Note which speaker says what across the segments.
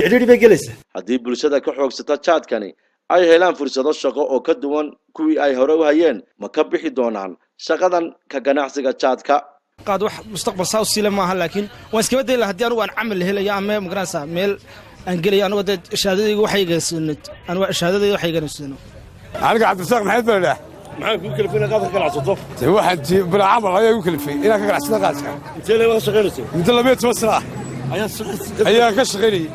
Speaker 1: Cidhiidhi bay gelaysaa.
Speaker 2: Haddii bulshada ka xoogsata jaadkani ay helaan fursado shaqo oo ka duwan kuwii ay hore u hayeen, ma ka bixi doonaan shaqadan ka ganacsiga jaadka?
Speaker 3: Qaad wax mustaqbal saa u siile maaha, laakiin waan iskaba dayi laha haddii anugu aan camal helayo ama magaranaysaa meel aan gelayo. Anugu dee shahaadadayga waxayga, anugu shahaadadayda waxaygana siino.
Speaker 4: Aniga Cabdirasaaq Maxamed baa ladhaah.
Speaker 2: Maxaa kuu kalifay inaad qaadka ganacsato?
Speaker 4: Waxaan bilaa camal ayaa igu kalifay inaan ka ganacsado qaadka.
Speaker 2: Intee lee wada shaqaynaysay?
Speaker 4: Muddo 12 sano ah
Speaker 2: ayaad
Speaker 4: ayaan ka shaqaynayey.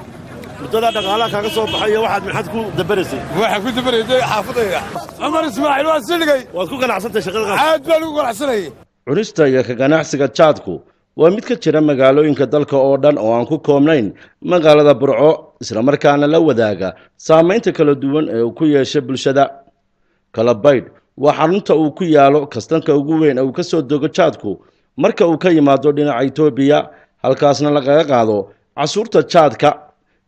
Speaker 2: Muddadaa dhaqaalaha kaaga soo baxay iyo waxaad maxaad ku dabaraysay?
Speaker 4: Waxaan ku dabarayay dee xaafadayda. Cumar Ismaaciil waan sii dhigay.
Speaker 2: Waad ku ganacsantay shaqada qaadka?
Speaker 4: Aad baan ugu ganacsanayay.
Speaker 2: Cunista iyo ka ganacsiga jaadku waa mid ka jira magaalooyinka dalka oo dhan oo aan ku koobnayn magaalada Burco, islamarkaana la wadaaga saamaynta kala duwan ee uu ku yeeshay bulshada. Kalabaydh waa xarunta uu ku yaalo kastanka ugu weyn ee uu ka soo dego jaadku marka uu ka yimaado dhinaca Itoobiya, halkaasna lagaga qaado cashuurta jaadka,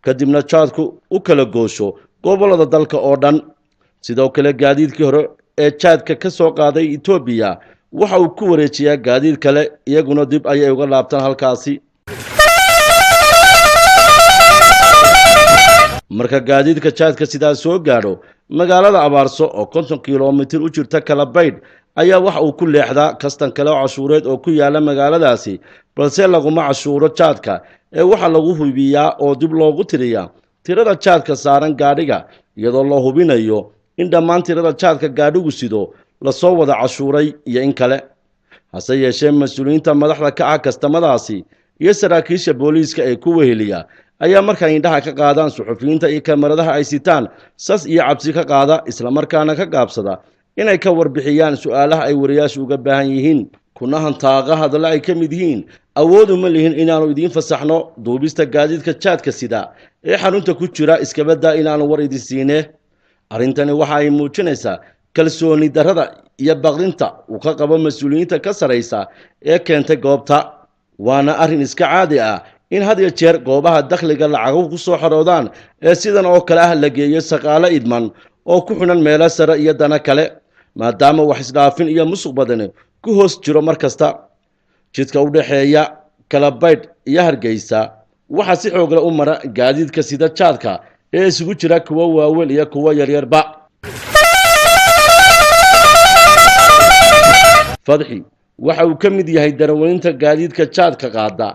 Speaker 2: kadibna jaadku u kala goosho gobollada dalka oo dhan. Sidoo kale gaadiidkii hore ee jaadka ka soo qaaday Itoobiya waxa uu ku wareejiyaa gaadiid kale, iyaguna dib ayay uga laabtaan halkaasi. Marka gaadiidka jaadka sidaa soo gaadho magaalada Abaarso oo 50 kilomitir u jirta Kalabaydh ayaa waxa uu ku leexdaa kastan kale oo cashuureed oo ku yaala magaaladaasi, balse laguma cashuuro jaadka ee waxaa lagu hubiyaa oo dib loogu tiriyaa tirada jaadka saaran gaadhiga, iyadoo loo hubinayo in dhammaan tirada jaadka gaadhigu sido lasoo wada cashuuray iyo in kale. Hase yeeshee mas-uuliyiinta madaxda ka ah kastamadaasi iyo saraakiisha booliiska ee ku weheliya ayaa markay indhaha ka qaadaan suxufiyiinta iyo kamaradaha ay sitaan sas iyo cabsi ka qaada, islamarkaana ka gaabsada inay ka warbixiyaan su-aalaha ay wariyaashu uga baahan yihiin, kuna hantaaqa hadallo ay ka mid yihiin: "Awooduma lihin inaannu idiin fasaxno duubista gaadiidka jaadka sida ee xarunta ku jira, iskabadaa inaannu war idin siine." Arrintani waxa ay muujinaysaa kalsooni darrada iyo baqdinta uu ka qabo mas-uuliyiinta ka sarraysa ee keentay goobta. Waana arrin iska caadi ah in had iyo jeer goobaha dakhliga lacaguhu ku soo xoroodaan ee sidan oo kale ah la geeyo saqaalo idman oo ku xunan meelo sare iyo dana kale, maadaama wax isdhaafin iyo musuq badani ku hoos jiro mar kasta. Jidka u dhexeeya Kalabaydh iyo Hargeysa waxaa si xoogle u mara gaadiidka sida jaadka ee isugu jira kuwo waaweyn iyo kuwo yaryarba. Fadxi waxa uu ka mid yahay daraweynta gaadiidka jaadka qaada,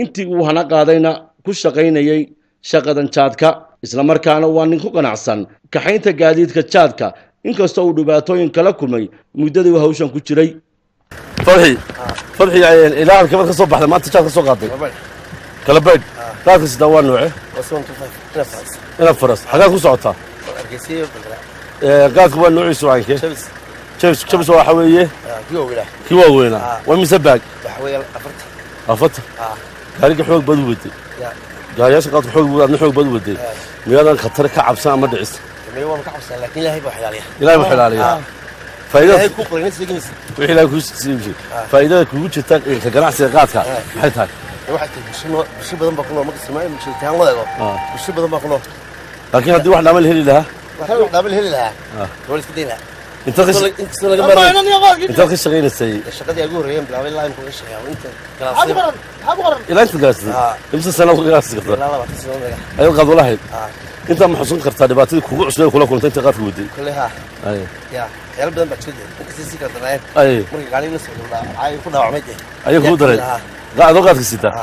Speaker 2: intii uu hana qaadayna ku shaqaynayay shaqadan jaadka, islamarkaana waa nin ku qanacsan kaxaynta gaadiidka jaadka, inkastoo uu dhibaatooyin kala kulmay muddadii uu hawshan ku jiray. Fadxi, Fadxi, ilaa halkebaad ka soo baxday maanta jaad ka soo qaaday? Kalabaydh. Qaadka sidaa waa nooce? Ina faras. Xagaad ku socotaa? Qaadku waa noociisu caynkee? Jabis. Jabis waxa weeye kii waaweynaa. Waa mise baag? 40. Gaariga xoog baad u waday, gaariyaasha qaadku xoog adna xoog baad u waday, miyaadan khatar ka cabsan ama dhicis? Ilahay baa ilaaliya. Faa'iidada wixii Ilahay kuu siiyey, faa'iidada kugu jirta ka ganacsiga qaadka maxay tahay?
Speaker 5: Bulsho badan baa ku nool marka Soomaaliya bulshada loo eego. Bulsho badan baa ku nool.
Speaker 2: Laakiin haddii wax dhaama la heli lahaa?
Speaker 5: Wax dhaama la heli lahaa, waa la iska dayn lahaa.
Speaker 2: Intaad
Speaker 5: inkastoo laga maarmay.
Speaker 2: Intaad ka shaqaynaysay?
Speaker 5: Shaqadii ugu horreeyeen bilaabay ilaa imka ka shaqeeyaa inta ganacsiga.
Speaker 2: Ilaa inta ganacsiga? Imse sanaad ku ganacsi kartaa?
Speaker 5: Ilaa 20 sano meelaha.
Speaker 2: Ayaad qaad walahayd? Intaa ma xusun kartaa dhibaatadii kugu cusbay kula kulantay inta qaadka waday?
Speaker 5: Kulley ha. Ya, waxyaalo badan baa jira, inkastay sii kala darnaayeen. Markii gaariga la socdo ay ku dhaawacmay dee.
Speaker 2: Ayay kugu dareen adoo qaadka sitaa?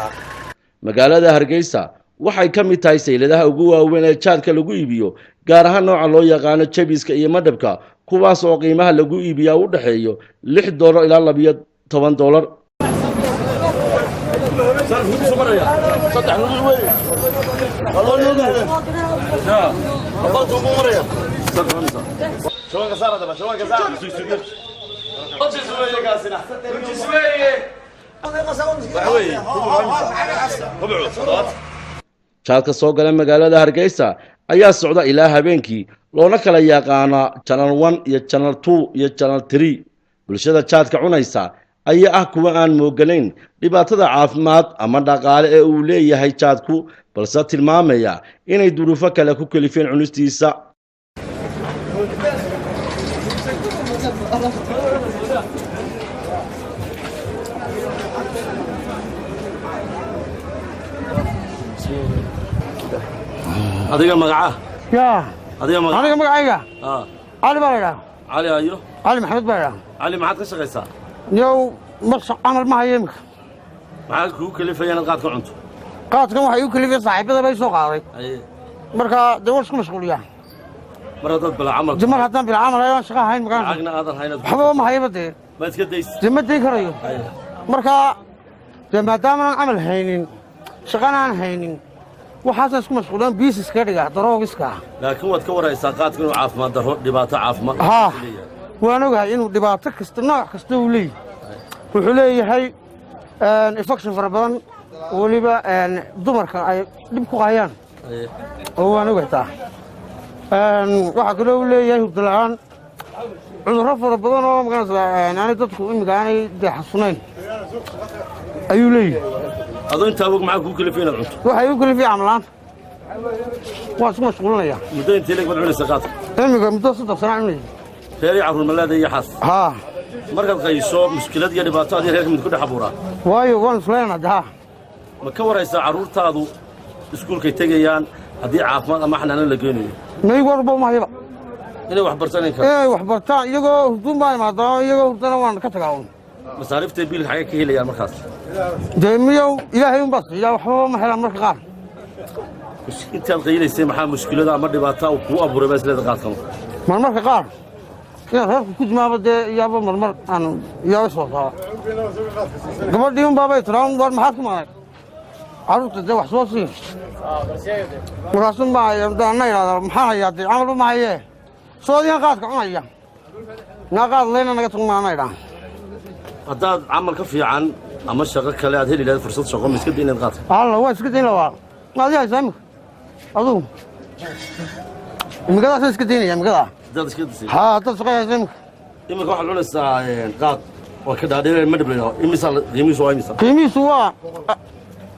Speaker 2: Magaalada Hargeysa waxay ka mid tahay sayladaha ugu waaweyn ee jaadka lagu iibiyo, gaar ahaan nooca loo yaqaano jabiska iyo madhabka, kuwaas oo qiimaha lagu iibiyaa u dhexeeyo $6 ilaa $12. Jaadka soo gala magaalada Hargeysa ayaa socda ilaa habeenkii, loona kala yaqaanaa channel 1 iyo channel 2 iyo channel 3. Bulshada jaadka cunaysa ayaa ah kuwa aan mooganayn dhibaatada caafimaad ama dhaqaale ee uu leeyahay jaadku, balse tilmaamaya inay duruufo kale ku kelifeen cunistiisa. Adiga magacaa?
Speaker 1: Yaa.
Speaker 2: Adiga magaca?
Speaker 1: Aniga magacayga Cali baa la idhaha.
Speaker 2: Cali ayo?
Speaker 1: Cali Maxamed baa la idhaha.
Speaker 2: Cali, maxaad ka shaqaysaa?
Speaker 1: Niyow, mar camal ma hayo iminka.
Speaker 2: Maxaa kugu kalifaya inaad qaad ka cunto?
Speaker 1: Qaadkan waxaa igu kalifaya saaxiibada bay soo qaaday. Marka dee waan isku mashquuliyaa.
Speaker 2: Mar haddaad bilaa camal
Speaker 1: De mar haddaan bilaa camal ahay, waan shaqa hayn magaan.
Speaker 2: Lacagna aadan hayn.
Speaker 1: Waxbaba ma hayaba dee.
Speaker 2: Ma iska daysid?
Speaker 1: Dee ma dayn karayo. Marka dee maadaama aan camal haynin, shaqana aan haynin, waxaasaan isku mashquuliyaan, biis iskaga dhigaa daroogiska.
Speaker 2: Laakiin waad ka waraysaa qaadka inuu caafimaad darro, dhibaato caafimaad
Speaker 1: Haa.
Speaker 2: leeyahay?
Speaker 1: Waan ogahay inuu dhibaato kasta, nooc kasta uu leeyahay. Wuxuu leeyahay infection fara badan, weliba dumarka ay dhib ku hayaan. Oo waan ogahay taa. Waxaa kaloo uu leeyahay hurdo la'aan, cudurro fara badan oo magaranaysaa aanay dadku imika aanay dee xasunayn ayuu leeyahay.
Speaker 2: Adoo intaa og, maxaa kugu kalifaya inaad cunto?
Speaker 1: Waxay u kalifaya camal la'aanta, waan isku mashquulinaya.
Speaker 2: Muddo intee leeg baad cunaysaa qaadka?
Speaker 1: Imika muddo 3 sana cunaya.
Speaker 2: Reer iyo carruur ma leedahay iyo xaas?
Speaker 1: Haa.
Speaker 2: Markaad qayso, mushkilad iyo dhibaato adiga reerka mid ku dhex abuuraa?
Speaker 1: Waayo waan isleenaa de, haa.
Speaker 2: Ma ka waraysaa carruurtaadu iskuulkay tegayaan haddii caafimaad ama xanaano la geynayo?
Speaker 1: May, warba uma hayaba.
Speaker 2: Inay wax bartaan in kale?
Speaker 1: Inay wax bartaan, iyagoo hurduun baa imaadaa, iyagoo hurdana waan ka tagaa un.
Speaker 2: Masaariifta biilka xagee ka helayaan markaas?
Speaker 1: Dee miyow, Ilaahay unbaa siiyaa, waxbaba ma helaan marka qaar.
Speaker 2: Intaad qaylaysay, maxaa mushkilada ama dhibaataa uu kugu abuuray baa isleeda qaadkan?
Speaker 1: Marmarka qaar inaan reerku ku jimaaba dee iyaaba marmar aan iyaaba soo saara gabadhii un baabay tiraa, war maxaad ku maqnay, carruurta dee wax soo sii. Markaasun baa ana idhahdaa, maxaan hayaa dee, camalba ma hayee, soodiyan qaadka cunaya naa qaad leyna naga tag maana idhaa.
Speaker 2: Haddaad camal ka fiican ama shaqo kale aad heli lahayd, fursad shaqo, ma iska day inaad qaadka?
Speaker 1: Alla, waa iska dayn labaa. Maadi haysaa imika adugu? Imikadaasaan iska daynaya imikadaa.
Speaker 2: Haddaad iska daysay?
Speaker 1: Haa, haddaad shaqo haysa imika.
Speaker 2: Iminka waxaad cunaysaa qaad waa ka dhaadheer ma dhiblayno. Imisa qiimihiisu waa imisa?
Speaker 1: Qiimihiisu waa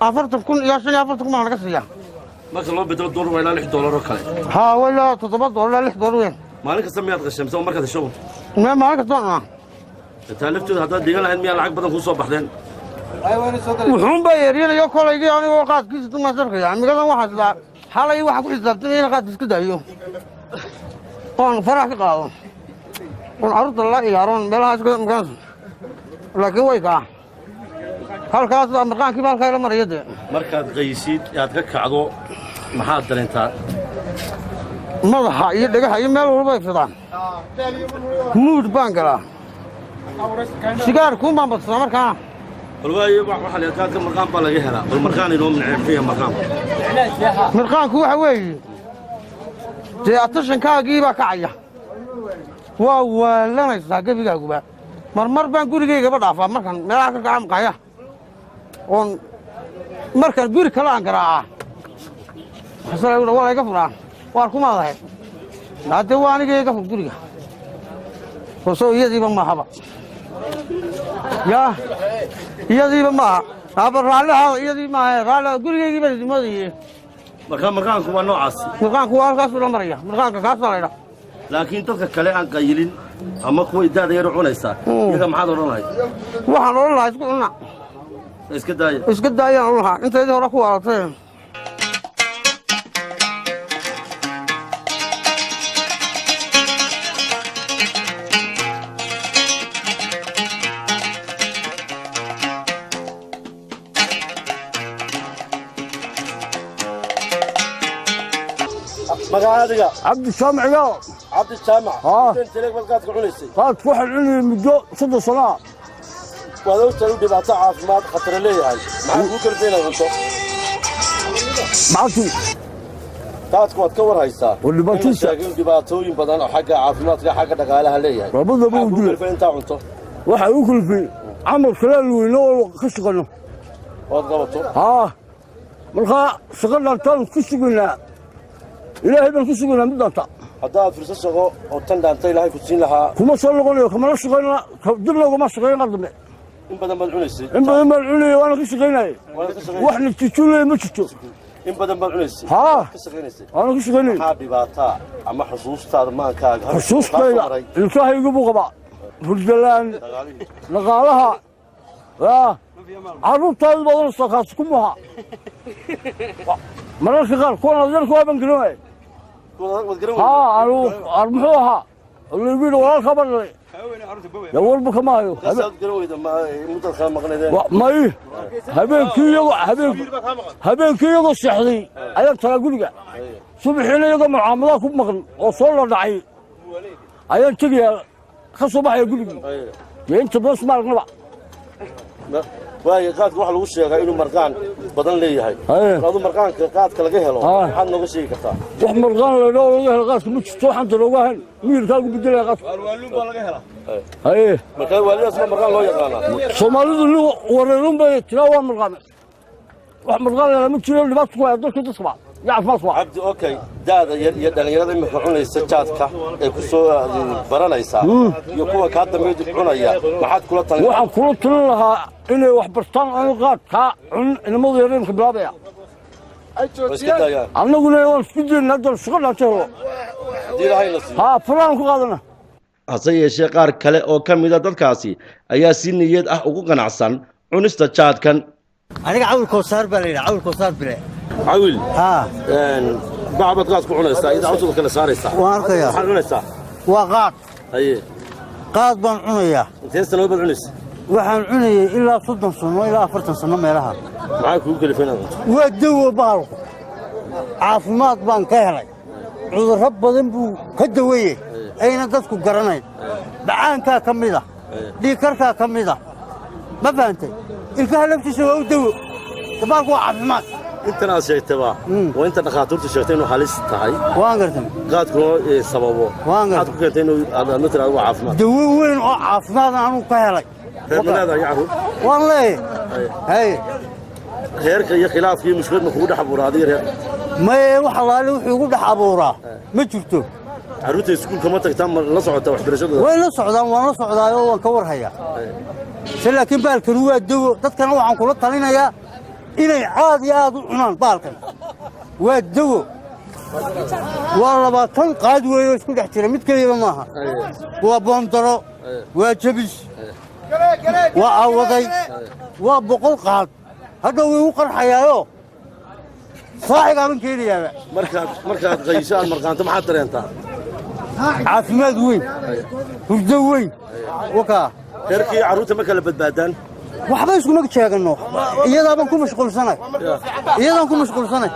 Speaker 1: 40,000 iyo 45,000 baa laga siiyaa.
Speaker 2: Marka loo bedelo doolar, waa ilaa $6 oo kale.
Speaker 1: Haa, waa ilaa $7, ilaa $6 weyn.
Speaker 2: Maalin kasta miyaad qashay mise markaad hesho?
Speaker 1: Mee, maalin kasta waan cunaa.
Speaker 2: Taa laftooda haddaad dhigan lahayd, miyaa lacag badan kuu soo baxdeen?
Speaker 1: Wuxuun baa yeeryanaya kolaygii anigoo qaadkiisa dumaan sarkaya. Imikadan waxaa sidaa xalay waxaan ku xisaabtamaya in qaadka iska daayo oon farax ka qaado oon carruurta la ciyaaroon meelaha iska maganaysa, laakiin way kaa halkaas mirqaankiiba halkaa ila maraya dee.
Speaker 2: Markaad qaysid aad ka kacdo, maxaad dareentaa?
Speaker 1: Madaxa iyo dhegaha iyo meel walba ay fidaan, mood baan galaa, sigaarkuun baan badsadaa markaana.
Speaker 2: Bal waayo, waxaa la qaadka marqaan baa laga helaa. Bal marqaan inoo mincee, muxuu yahay marqaanku?
Speaker 1: Mirqaanku waxa weeye dee atashankaagii baa kacaya, waa waalanaysaa gebigaaguba. Marmar baan gurigaygaba dhaafaa markaan meelaha ka kaca maqaaya oon markaan guri kale aan garaacaa, waa layga furaa, waar kumaadahay haddee, waa aniga, iga fur guriga hoso. Iyadiiba maahaba, yaa, iyadiiba maaha aba, raallihaada, iyadii maaha, raalli, gurigaygii baan idin moodayey.
Speaker 2: Marka marqaanku waa noocaas?
Speaker 1: Mirqaanku waa halkaasuu la maraya, mirqaanka kaasaa laydha.
Speaker 2: Laakiin dadka kale aan qayilin ama kuwa daada yar u cunaysaa, iyaga maxaad odhan lahayd?
Speaker 1: Waxaan odhan lahaa isku cuna.
Speaker 2: Iska daaya.
Speaker 1: Iska daayaan odhan lahaa intaydii hore ku waalatay.
Speaker 2: Magacaadiga?
Speaker 4: Cabdi Jaamac yaa.
Speaker 2: Cabdi Jaamac.
Speaker 4: Haa.
Speaker 2: Inta leeg baad qaadka cunaysay?
Speaker 4: Qaadku waxaan cunayay muddo 30 sano ah.
Speaker 2: Waad ogtahay u dhibaato caafimaad khatara leeyahay, maxaa kuu kalifay inaad cunto?
Speaker 4: Maxaa?
Speaker 2: Qaadku waad ka war haysaa.
Speaker 4: Waa dhibaatadiisa.
Speaker 2: In la sheegay in dhibaatooyin badan oo xagga caafimaadka, xagga dhaqaalaha leeyahay.
Speaker 4: Labadaba
Speaker 2: Maxaa
Speaker 4: uu
Speaker 2: kuu
Speaker 4: dilay.
Speaker 2: kalifay intaa cunto?
Speaker 4: Waxaa u kalifay camal kale weyno oo ka shaqano.
Speaker 2: Ood qabato?
Speaker 4: Haa, markaa shaqo dhaantaan ku sugaynaa, Ilaahay baan ku sugaynaa mid dhaanta.
Speaker 2: Haddaad fursad shaqo oo tan dhaanta Ilaahay ku siin lahaa?
Speaker 4: Kuma soo noqonayo, kamana shaqaynaa, dibna ugama shaqayn qaar dambe.
Speaker 2: In badan baad cunaysay?
Speaker 4: In badan baan cunayay, waana ka shaqaynayay.
Speaker 2: Waana ka shaqaynayay.
Speaker 4: Wax natiijo ma jirto.
Speaker 2: In badan baad cunaysay?
Speaker 4: Haa.
Speaker 2: Ka shaqaynaysay?
Speaker 4: Waana ka shaqaynayay.
Speaker 2: Maxaa dhibaataa ama xusuustaada maankaaga
Speaker 4: Xusuustayda ilkahaygu buu qabaa, hurdalaan.
Speaker 2: Dhaqaalihii.
Speaker 4: Dhaqaalaha yaa carruurtaadu badanaysaa, kaasi ku muha. Mararka qaar kuwan adeerku waa baan garan waayey.
Speaker 2: Waad garan?
Speaker 4: Haa, anu muxuu ahaa lagu yidhi walaalkaa baan dhalay, dee warba kama hayo.
Speaker 2: Saad garan weyda ma muddaad kala maqnaydeen?
Speaker 4: May, habeenkii iyagoo habeenkii iyagoo seexday ayaan tagaa guriga. Subaxiina iyagoo mucaamadaha ku maqan oo soo la dhacay ayaan tegayaa, ka soo baxaya gurigii. Dee inta badan sma aragnaba.
Speaker 2: Waayo, qaadka waxaa lagu sheegaa inuu marqaan badan leeyahay. Adu marqaanka qaadka laga helo maxaad nooga sheegi kartaa?
Speaker 4: Wax marqaan laydhao laga helo qaadka ma jirto. Waxaan darooga ahayn miyirkaa lagu bedelaya qaadka. Haye.
Speaker 2: Marka waalidaas ma marqaan loo yaqaanaa?
Speaker 4: Soomaalidu nin wareerun bay tiraa waa marqaame. Wax marqaan laydhaa ma jiro. Dhibaata ku haya dalka, dadkaba iyo caafimaadka waa.
Speaker 2: Cabdi, okay, daada yar iyo dhallinyarada imika cunaysa jaadka ee ku soo baranaysa iyo kuwa kaa dambeyd cunaya, maxaad kula talin?
Speaker 4: Waxaan kula talin lahaa inay wax bartaan oon qaadkaa cun. Inamadu yareemka bilaabaya.
Speaker 2: Oo iska daayaan.
Speaker 4: Annaguna waan isku dayna hadda shaqo dhaanta helo.
Speaker 2: Haddii Ilaahay na siiyo.
Speaker 4: Haa, furaan ku qaadana.
Speaker 2: Hase yeeshee qaar kale oo ka mida dadkaasi ayaa si niyad ah ugu qanacsan cunista jaadkan.
Speaker 1: Aniga Cawil Koosaar baa la yidhaha, Cawil Koosaar Bile.
Speaker 2: Cawil.
Speaker 1: Haa.
Speaker 2: Bacbaad qaad ku cunaysaa, iyada cawsada kale saaraysaa.
Speaker 1: Waan arkayaa.
Speaker 2: Maxaad cunaysaa?
Speaker 1: Waa qaad.
Speaker 2: Haye.
Speaker 1: Qaad baan cunayaa.
Speaker 2: Intee sanood baad cunaysa?
Speaker 1: Waxaan cunayay ilaa 30 sano, ilaa 40 sano meelaha.
Speaker 2: Maxaa kugu kalifay inaad cunto?
Speaker 1: Waa dawo bahalku, caafimaad baan ka helay. Cudurro badan buu ka daweeyey ayna dadku garanayn. Macaankaa ka mid ah, dhiigkarkaa ka mid ah, ma fahantay? Ilkaha laftiisa waa u dawo. Bahalku waa caafimaad.
Speaker 2: Intan aad sheegtaba waa inta dhakhaatiirtu sheegtay inuu halis tahay.
Speaker 1: Waan gartay.
Speaker 2: Qaadkuna sababo.
Speaker 1: Waan gartay.
Speaker 2: Maxaad ku keentay inuu aad aad tiraahdo waa caafimaad?
Speaker 1: Dawo weyn oo caafimaad anugu ka helay.
Speaker 2: Reer ma leedahay, carruur?
Speaker 1: Waan leeyahay, haye.
Speaker 2: Reerka iyo khilaafka iyo mushkilad ma kugu dhex abuuraa adiga reer?
Speaker 1: Maye, wax allaale wuxuu igu dhex abuuraa ma jirto.
Speaker 2: Carruurta iskuulka ma tagtaa? Ma la socotaa waxbarashadooda?
Speaker 1: Way la socdaan, waan la socdaayoo waan ka warhayaa se, laakiin baalkani waa dawo. Dadkana waxaan kula talinayaa inay aad iyo aad u cunaan. Baalkan waa dawo. Waa 20 qaad weeye oo isku dhex jira, mid keliyaba maaha. Waa boondaro, waa jebis, waa awaday, waa 100 qaad. Hadhow way u qarxayaayoo saaxigaaban keenayaaba.
Speaker 2: Markaad qayso, aad marqaanto, maxaad dareentaa?
Speaker 1: Caafimaad weyn, hurdo weyn, wakaa.
Speaker 2: Reerkii carruurta ma kala badbaadaan?
Speaker 1: Waxba iskuma sheeganno. Iyadaabaan ku mashquulsanay, iyadaan ku mashquulsanay.